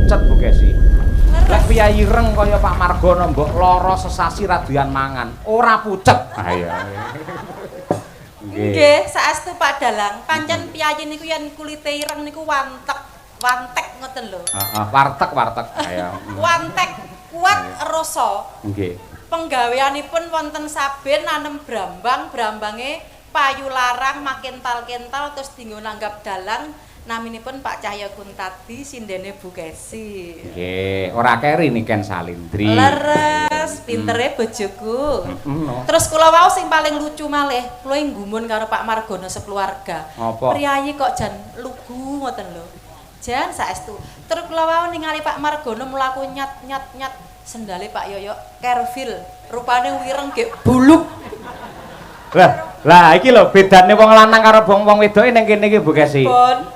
Pucet Bu Kesi. Lek piyayi ireng kaya Pak Margono mbok lara sesasi ra doyan mangan, ora pucet. Ah iya. Nggih, saestu Pak Dalang, pancen piyayi niku yen kulite ireng niku wantek, wantek ngoten lho. Heeh, wartek wartek. Ayo. Wantek kuat rasa. Nggih. Penggaweanipun wonten saben nanem brambang, brambange payu larang makental-kental terus dienggo nanggap dalang naminipun Pak Cahya Kuntadi sindene Bu Kesi. Nggih, ora keri Niken Salindri. Leres, pintere bojoku. No. Terus kula wau sing paling lucu malih, kula nggumun karo Pak Margono sekeluarga. Apa? Priyayi kok jan lugu ngoten lho. Jan saestu. Terus kula wau ningali Pak Margono mlaku nyat nyat nyat sendale Pak Yoyo Kervil, rupane wireng gek buluk. Lah, lah iki lho bedane wong lanang karo wong wedoke ning kene iki Bu Kesi.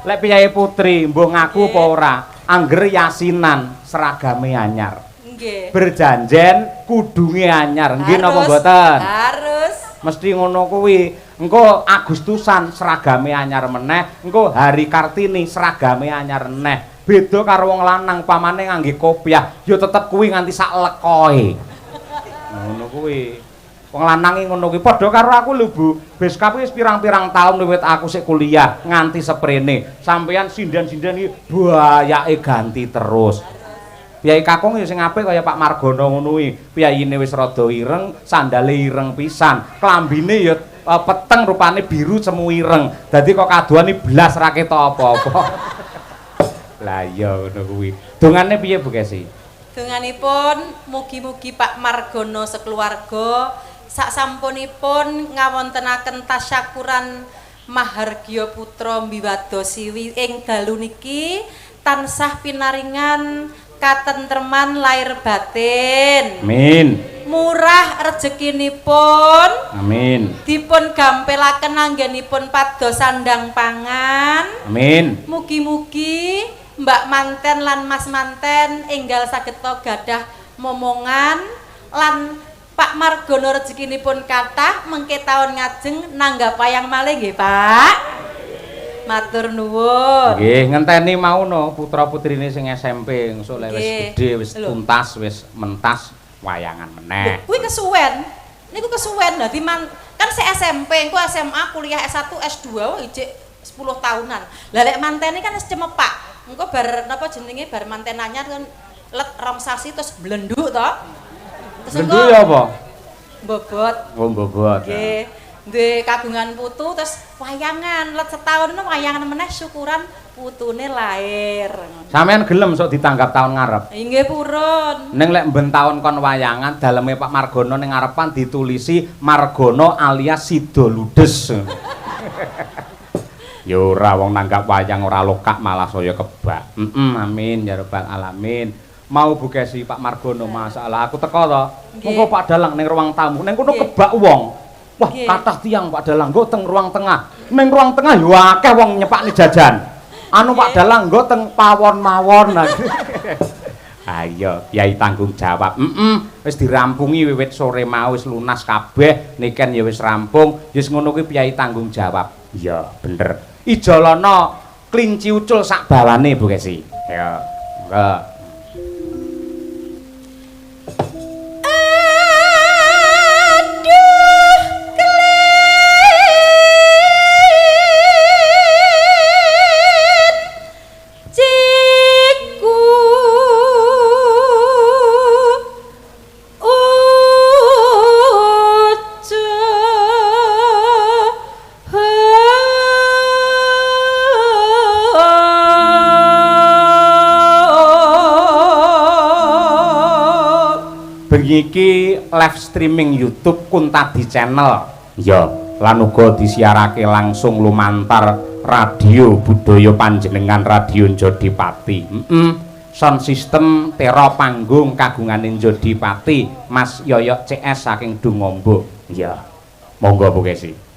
Lek piyayi putri mbuh ngaku apa ora, angger yasinan seragame anyar. Nggih. Berjanjen kudunge anyar. Nggih napa mboten? Harus. Mesti ngono kuwi. Engko Agustusan seragame anyar meneh, engko Hari Kartini seragame anyar meneh. Beda karo wong lanang pamane ngangge kopiah, ya tetep kuwi nganti sak lekoe. Ngono kuwi. Wong lanang iki ngono kuwi padha karo aku lho Bu. Beskap wis pirang-pirang taun wiwit aku sik kuliah nganti seprene. Sampeyan sinden-sinden iki bayake ganti terus. Piyai kakung ya sing apik kaya Pak Margono ngono kuwi. Piyayine wis rada ireng, sandale ireng pisan. Klambine ya peteng rupane biru semu ireng. Dadi kok kadohan iki blas ra ketok apa-apa. Lah iya ngono kuwi. Dongane piye Bu Kesi? Donganipun mugi-mugi Pak Margono sekeluarga sak sampunipun ngawontenaken tasyakuran Mahargya Putra Mbiwada Siwi ing dalu niki tansah pinaringan katentreman lahir batin. Amin. Murah rezekinipun. Amin. Dipun gampelaken anggenipun pados sandang pangan. Amin. Mugi-mugi Mbak Manten lan Mas Manten enggal saged gadah momongan lan Pak Margono rezekinipun kathah mengke taun ngajeng nanggap wayang malih nggih Pak. Matur nuwun. Nggih, ngenteni mau no putra-putrine sing SMP engko lek wis gedhe wis tuntas wis mentas wayangan meneh. Kuwi kesuwen. Niku kesuwen. Dadi kan se SMP, engko SMA, kuliah S1, S2 wah ijik 10 tahunan. Lah lek mantene kan wis cemepak. Engko bar napa jenenge bar manten anyar kan let rong sasi terus blenduk to. Terus blenduk ya apa? Bobot. Oh, bobot. Nggih. Duwe kagungan putu terus wayangan let setahun wayangan meneh syukuran putune lahir. Sampeyan gelem sok ditanggap taun ngarep? Nggih purun. Ning lek mben taun kon wayangan daleme Pak Margono ning ngarepan ditulisi Margono alias Sido Ludes. Ya ora wong nanggap wayang ora lokak malah saya kebak. Amin ya rabbal alamin. Mau Bu Kesi Pak Margono masalah aku teko to. Monggo Pak Dalang ning ruang tamu. Ning kono kebak wong. Wah, kathah tiyang Pak Dalang nggo teng ruang tengah. Ning ruang tengah yo akeh wong nyepakne jajan. Anu Pak Dalang nggo teng pawon mawon. Ayo, yai tanggung jawab. Wis dirampungi wiwit sore mau wis lunas kabeh, niken ya wis rampung. Wis ngono kuwi piyai tanggung jawab. Iya, bener. Ijolana klinci ucul sak bawane Bu Kesi. Ya, monggo. Bengi iki live streaming YouTube Kuntadi Channel. Ya, lan uga disiarake langsung lumantar radio budaya panjenengan Radio Jodipati. Sound system tera panggung kagungane Jodipati Mas Yoyok CS saking Dungombo. Ya. Monggo Bu Kesi.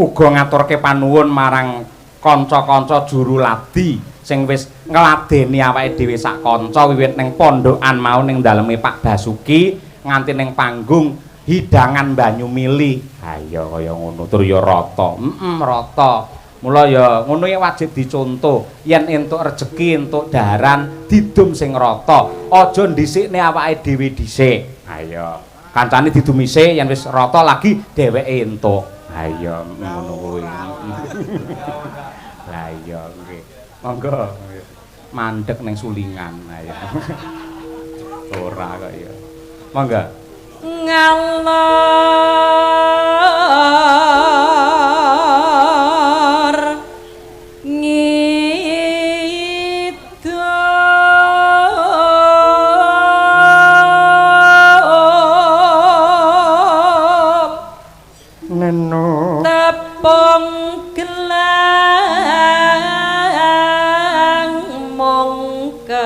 Uga ngaturke panuwun marang kanca-kanca juru ladi sing wis ngladeni awake dhewe sak kanca wiwit ning pondokan mau ning daleme Pak Basuki nganti ning panggung hidangan banyu mili. Ha iya kaya ngono tur ya rata. Heeh, rata. Mula ya ngono iki wajib dicontoh. Yen entuk rejeki, entuk daharan, didum sing rata. Aja ndhisikne awake dhewe dhisik. Ha iya. Kancane didumise yen wis rata lagi dheweke entuk. Ha iya ngono kuwi. Lah iya nggih. Monggo mandek ning sulingan. Ha iya. Ora kok ya. Monggo. Ngalor ngidul neno tepung gelang mongke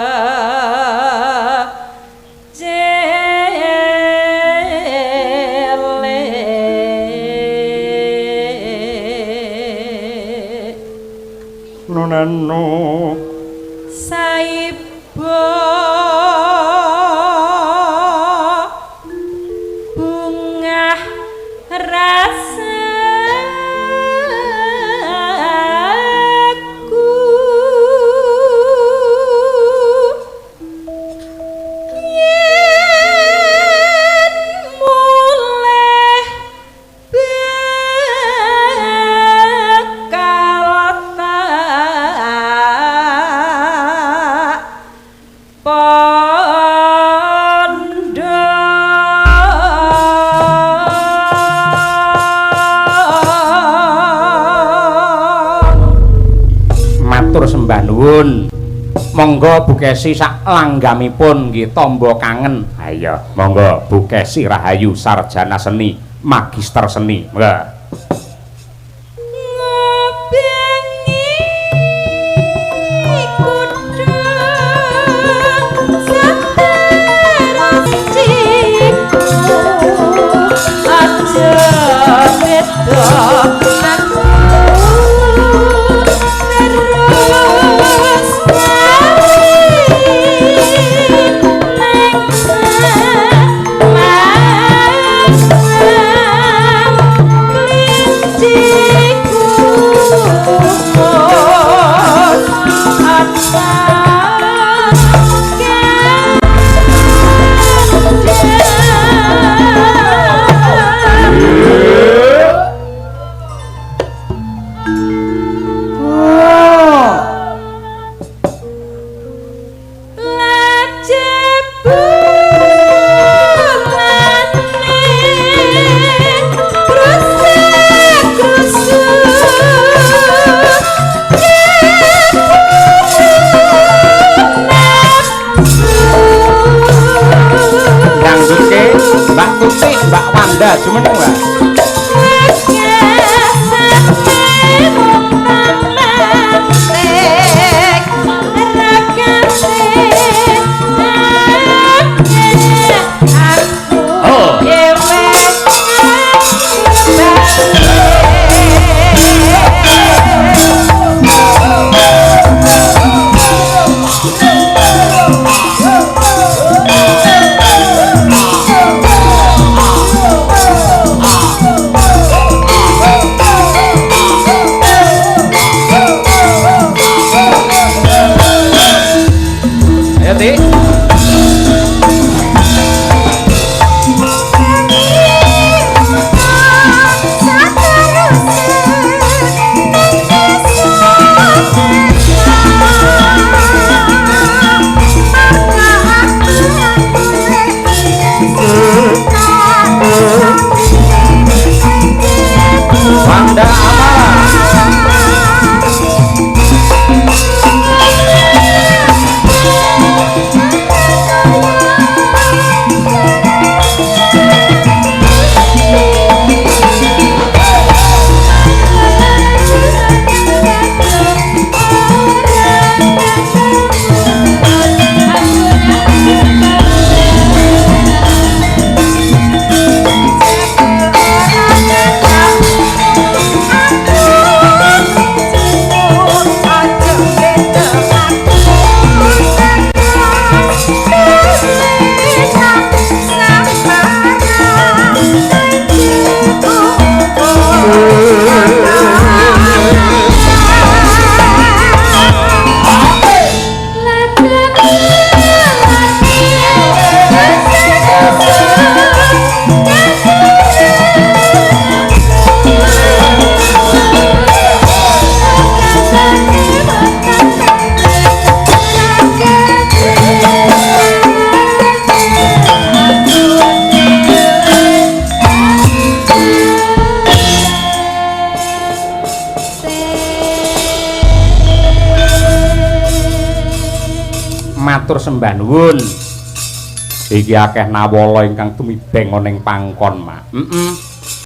nonano saiba bungah rasaku yen mulih bakal tak pondok. Matur sembah nuwun. Monggo Bu Kesi sak langgamipun nggih tamba kangen. Ha iya, monggo Bu Kesi Rahayu sarjana seni, magister seni. Monggo. Ngobengi kutha saterasiku aja beda aku terus lali neng semangkling. Matur sembah nuwun. Iki akeh nawala ingkang tumibeng ana ing pangkon, Mak. Heeh.